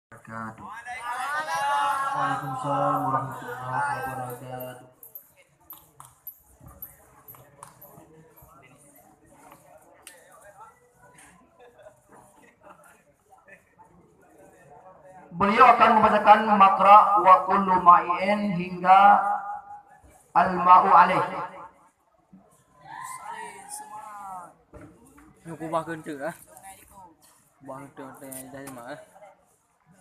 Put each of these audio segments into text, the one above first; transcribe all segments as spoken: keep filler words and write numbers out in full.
Wabarakatuh. Waalaikumsalam warahmatullahi wabarakatuh. Beliau akan membacakan makra wa kullu ma'i'in hingga al-ma'u alaih. Nyoe kubah keuneuk ah. Kubah keuneuk teuh dari mak eh.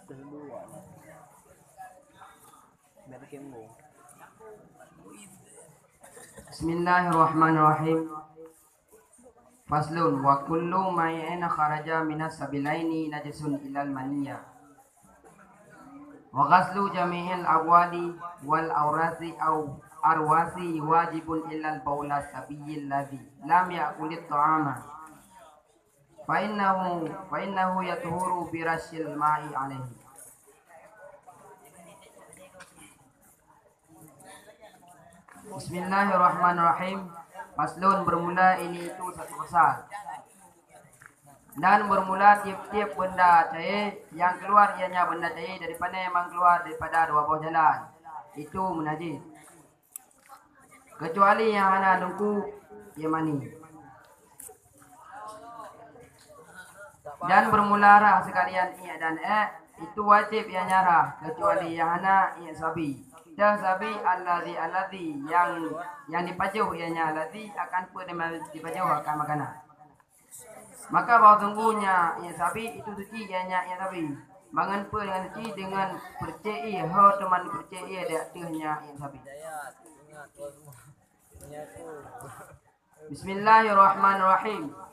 Teuh dua. Dari kembung. Bismillahirrahmanirrahim. Faslun, wa kullu mai'in kharaja minas sabilaini najisun ilal maniyya. Wa ghaslu jami'il abwali wal aurasi au arwasi wajibun illal baula sabiyil ladzi lam ya'kulit ta'ama. Fa innahu, fa innahu yatuhuru bi rasyil ma'i alaihi. Bismillahirrahmanirrahim. Faslun, bermula ini itu satu pasal. Dan bermula tiap-tiap benda cair yang keluar ianya benda cair daripada memang keluar daripada dua boh jalan. Itu menajis. Kecuali yang hana dengku, ia mani. Dan bermula rhah sekalian iek dan ek, itu wajib ianya rhah, kecuali yang hana iek sabi. Dan sabi alladzi, alladzi yang, yang dipajoh ianya alladzi akan peue dipajoh akan makanan. Maka bahwa sungguhnya iek sabi itu suci ianya iek sabi. Mangan peue dengan suci dengan percik iek, ho teuma percik iek di ateueh nya iek sabi. Bismillahirrahmanirrahim.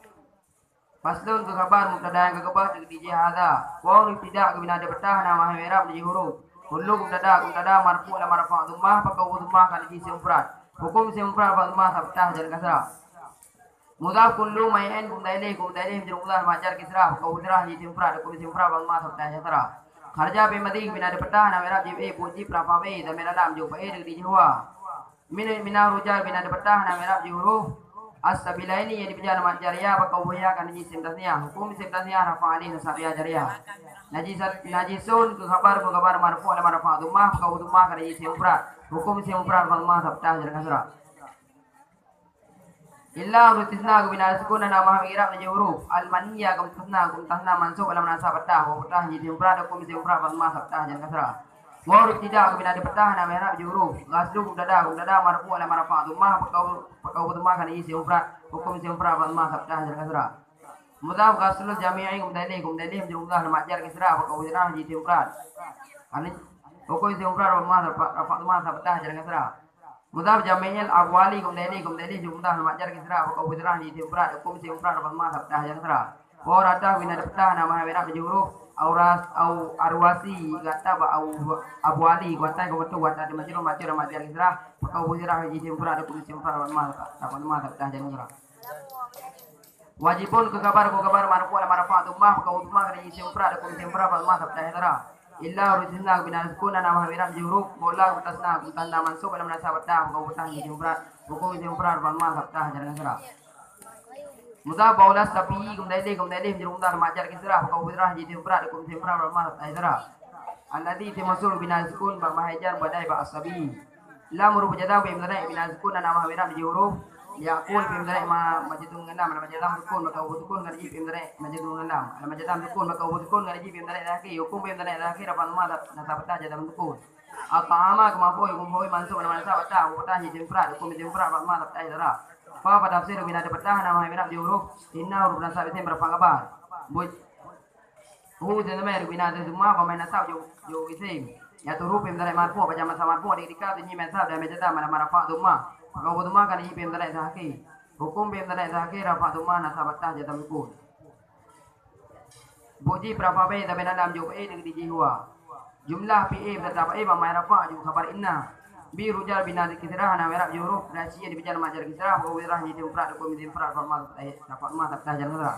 Faslun, keu khabar mubtada nyang ka keubah teukeudi jih hadza. Wa mubtada geubina di peutah na mahé i'rab di huruf. Kullu mubtada, mubtada marfu' lam rafa' dhammah, pakon dhammah kana jih isim mufrad. Hukum isim mufrad rafa' dhammah sabab peutah jan kasrah. Mudhaf kullu mai'in kum dailih, kum dailih menjadi mudhaf majar kisrah, kau udrah di isim mufrad, kum isim mufrad bang ma sabda syatra. Kharaja fi madhi bina di peutah na i'rab jib e, buet jib rafa be, dhamir alam jub e, di jihwa. Min, mina rujar bina di peutah na i'rab jib huruf as-sabilaini yang dipejar nama jariah, bakau buya kan isim tasniah. Hukum isim tasniah rafa alih nasab ya jariah. Najisat, najisun keu khabar, keu khabar marfu' ala marfa' dhammah, kau dhammah kan isim mufrad. Hukum isim mufrad bang ma sabda jar kasrah. Illa huruf istisna geubina sukun na mahal i'rab laju huruf. Al-maniyah geumustasna, geumustasna mansub lam nasab fathah, wa fathah jih isim mufrad, hukum isim mufrad bang ma fathah jan kasrah. Wa huruf ibtida geubina di fathah na mahal i'rab laju huruf. Ghaslu mubtada, mubtada marfu' lam rafa' dhammah, pakau, pakau dhammah kana isim mufrad, hukum isim mufrad bang ma fathah jan kasrah. Mudhaf ghaslu jami'i geumustasna, geumustasna mudhaf lam jar kisrah, pakau dhammah jih isim mufrad. Ani, hukum isim mufrad bang ma rafa' dhammah fathah jan kasrah. Mudhaf jami'il abwali kum dalil, kum dalil jumlah lam jar kisrah, wa kau fitrah di isim mufrad, hukum isim mufrad bang ma sabda jan kasrah. Wa rata bina di fathah na mahal i'rab laju huruf, auras, au arwasi, gata ba au abwali, gata kum tu gata di majrur, majrur lam jar kisrah, wa kau fitrah di isim mufrad, hukum isim mufrad bang ma sabda jan kasrah. Wajibun keu khabar, keu khabar marfu' lam rafa' dhammah, keu dhammah kana isim mufrad, hukum isim mufrad bang ma sabda jan kasrah. Illa huruf istisna bina sukun na mahal i'rab laju huruf, bola geumustasna, geumustasna mansub lam nasab fathah, keu fathah isim mufrad, hukum isim mufrad bang ma sabda jan kasrah. Mudhaf baula sabi, kum dalil, kum dalil, jumlah lam jar kisrah, keu fathah jih isim mufrad, hukum isim mufrad bang ma sabda jan kasrah. Alladzi isim mausul bina sukun bang mahal jar badai ba as-sabi. Lam huruf jazam, fi'il mudhari' bina sukun na mahal i'rab laju huruf. Yaqul fi'il mudhari' ma-, majzum ngon lam, alamah jazam sukun, maka hukum sukun kana jih fi'il mudhari' majzum ngon lam. Alamah jazam sukun, maka hukum sukun kana jih fi'il mudhari' zahir. Hukum fi'il mudhari' zahir rafa' dhammah nasab fathah jazam sukun. At'ama kama fa'ul, hukum fa'ul mansub lam nasab fathah, hukum fathah jih isim mufrad, hukum isim mufrad bang ma sabda jan kasrah. Fa, fa tafsir bina di fathah na mahal i'rab laju huruf. Inna huruf nasab isim rafa' khabar. Buet Hu isim dhamir bina di dhammah, wa mahal nasab ju, ju isim. Yatuhuru fi'il mudhari' marfu', bak jam masa marfu', di ketika tu nyi masa dan masa jam lam rafa' dhammah. Maka hukum dhammah kana jih fi'il mudhari' zahir. Hukum fi'il mudhari' zahir rafa' dhammah nasab fathah jazam sukun. Buet jih rafa' be, tapi dalam jawab e di jihwa. Jumlah fi'il tetap e bang ma rafa' ju khabar inna. Bi rujar bina di kisrah na i'rab laju huruf, dan syi'in di bijan majar kisrah, wa wirah jih isim mufrad, hukum isim mufrad, rafa' ma, eh, rafa' ma sabda jan kasrah.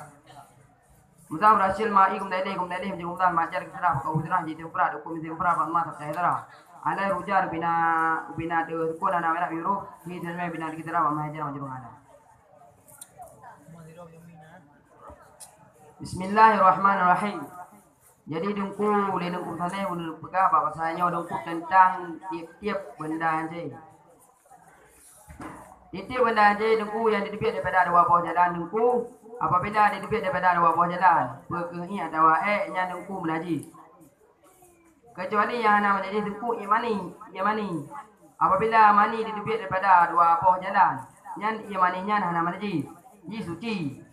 Mudhaf rasyil ma'i kum dalil, kum dalil, jumlah majar kisrah, kau fitrah jih isim mufrad, hukum isim mufrad bang ma sabda jan kasrah. Alai rujar bina, bina di sukun na i'rab laju huruf, hi isim bina di kisrah, bang ma hajar majrur ala. Bismillahirrahmanirrahim. Jadi Teungku, lé Teungku Saleh ulôn peugah bak masa nyoe Teungku teuntang tieb-tieb beunda nyan cit. Tieb-tieb beunda nyan cit Teungku nyang jiteubiet daripada dua boh jalan Teungku. Apabila jiteubiet daripada dua boh jalan, peu kheueh iek atawa ék, nyan Teungku meunajis. Keucuali nyang hana meunajis Teungku iek mani, iek mani. Apabila mani jiteubiet daripada dua boh jalan, nyan iek mani nyan hana meunajis, jisuci.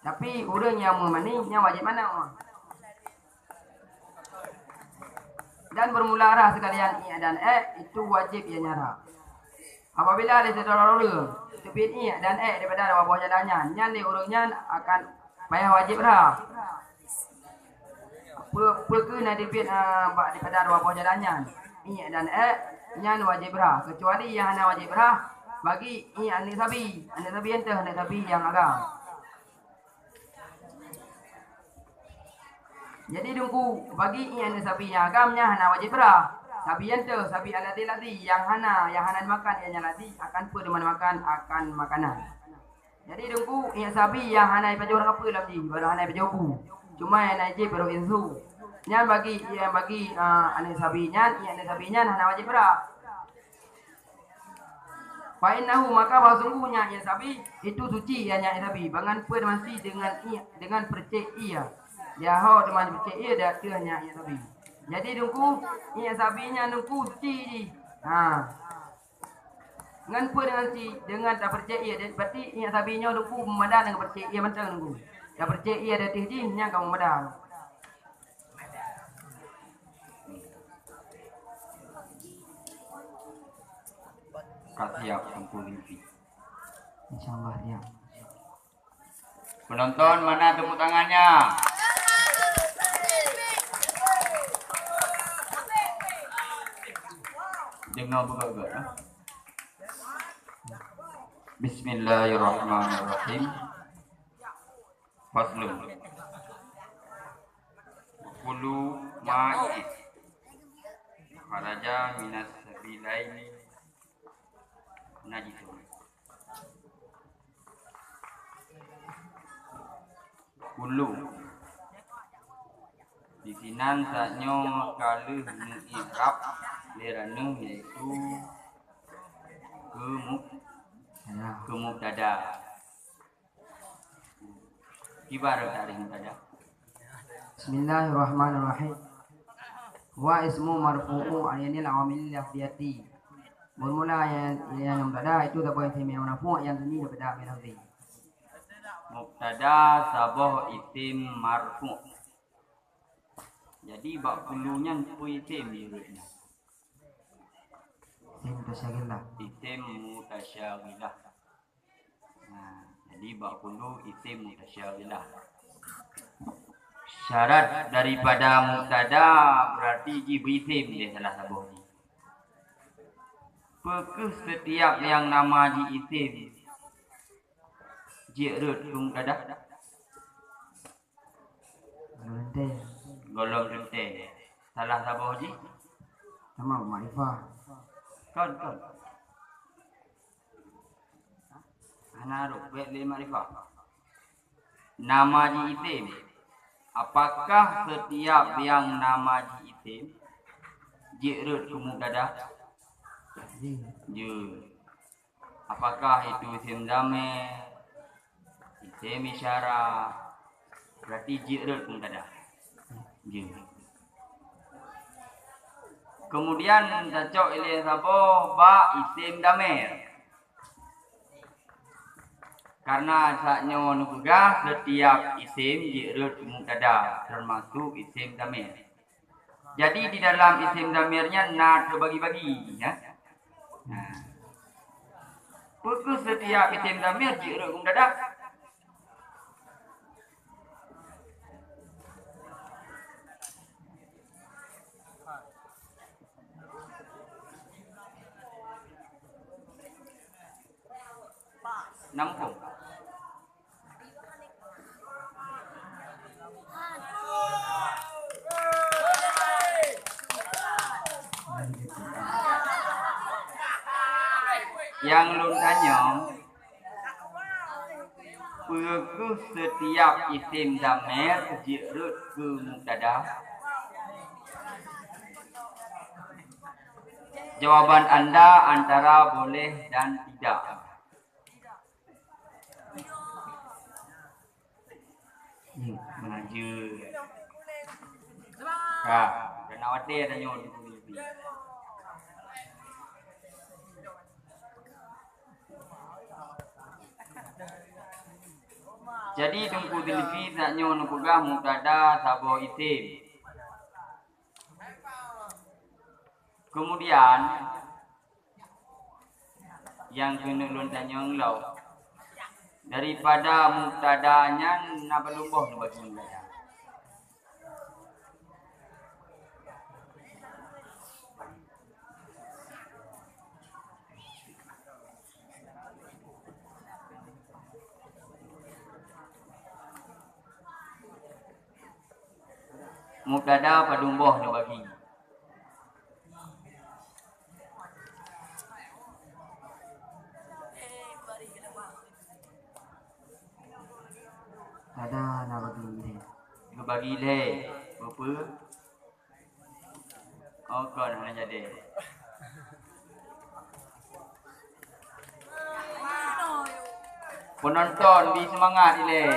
Tapi ureuëng nyang meumani nyan wajéb manoe. Dan bermula rhah sekalian iek dan ék, itu wajéb ianya rhah. Apabila lé sidroe ureuëng teubiet iek dan ék daripada dua boh jalan nyan, nyan lé ureuëng nyan akan payah wajéb rhah. Peu, peu kheueh na teubiet, ah, bak daripada dua boh jalan nyan, iek dan ék, nyan wajéb rhah. Keucuali nyang hana wajéb rhah, bagi iek aneuëk sabi, aneuëk sabi nyan teuh aneuëk sabi nyang agam. Jadi Teungku, bagi iek aneuëk sabi nyang agam nyan hana wajéb rhah. Sabi nyan teuh, sabi alladzi-ladzi, nyang hana, nyang hana dimakan iek nyan ladzi, akan peu teuma dimakan, akan makanan. Jadi Teungku, iek sabi nyang hana jipajoh ureuëng kafé lom jih, baru hana jipajoh bu. Cuma nyang na jieb baru insu. Nyan bagi, nyang bagi, ah, aneuëk sabi nyan, iek aneuëk sabi nyan hana wajéb rhah. Fa innahu, maka bahwa sungguhnya iek sabi itu suci, ianya iek sabi, bangai peu teuma si deungon iek, deungon peuresék iek. Dia ho teuma peuresék iek di ateueh nyan iek sabi. Jadi Teungku, iek sabi nyan Teungku suci jih. Ha. Ngon peu deungon si, deungon tapeuresék iek, berarti iek sabi nyoe Teungku meumada deungon peuresék iek mantong Teungku. Tapeuresék iek di ateueh jih, nyan ka meumada. Ka siap Teungku Zulfi. Insya Allah siap. Penonton mana tepuk tangannya? Dengar beugöt-göt, eh. Bismillahirrahmanirrahim. Faslun. Kullu ma'in kharaja minas sabilaini najisun. Kullu. Disinan saat nyoe ka lheueh meu-i'rab lé droeneuh, yaitu keu mub-, keu mubtada. Kiban takrif mubtada. Bismillahirrahmanirrahim. Wa ismu marfu'u 'ainil 'amil lafziyati. Bermula nyang, nyang mubtada itu saboh isim nyang marfu' nyang teubina daripada 'amil lafzi. Mubtada saboh isim marfu'. Jadi bak kullu nyan peue isim jih rot nyan? Isim mutasyaghilah. Isim mutasyaghilah. Nah, jadi bak kullu isim mutasyaghilah. Syarat daripada mubtada berarti jibri isim lé salah saboh jih. Peu kheueh setiap nyang nama jih isim jeuet rot keu mubtada? Gohlom teuntèe. Gohlom teuntèe. Salah saboh jih? Sama makrifah. Kon, kon. Hana rot bèk lé makrifah. Nama jih isim. Apakah setiap nyang nama jih isim jeuet rot keu mubtada? Jeuet. Jeuet. Apakah itu isim dhamir, isim isyarah? Berarti jeuet rot keu mubtada. Jeuet. Kemudian tacok ilèe saboh bak isim dhamir. Karena saat nyoe neupeugah setiap isim jeuet rot keu mubtada, termasuk isim dhamir. Jadi di dalam isim dhamir nyan na teubagi-bagi, ya. Nah. Peu kheueh setiap isim dhamir jeuet rot keu mubtada? Nam huköm. Nyang lôn tanyong, Peue kheueh setiap isim dhamir jeuet rot keu mubtada? Jawaban anda antara boleh dan tidak. Hmm, meunan jeuet. Ka, dan awak dia tanya. Jadi Teungku Zulfi saat nyoe neupeugah mubtada saboh isim. Kemudian nyang keuneuk lôn tanyong lom, daripada mubtada nyan na padum boh neubagi mubtada? Mubtada padum boh neubagi? Ada na bagi lhèe. Neubagi lhèe. Beupeu? Oh, kon hana jadi. Penonton bri seumangat ilèe.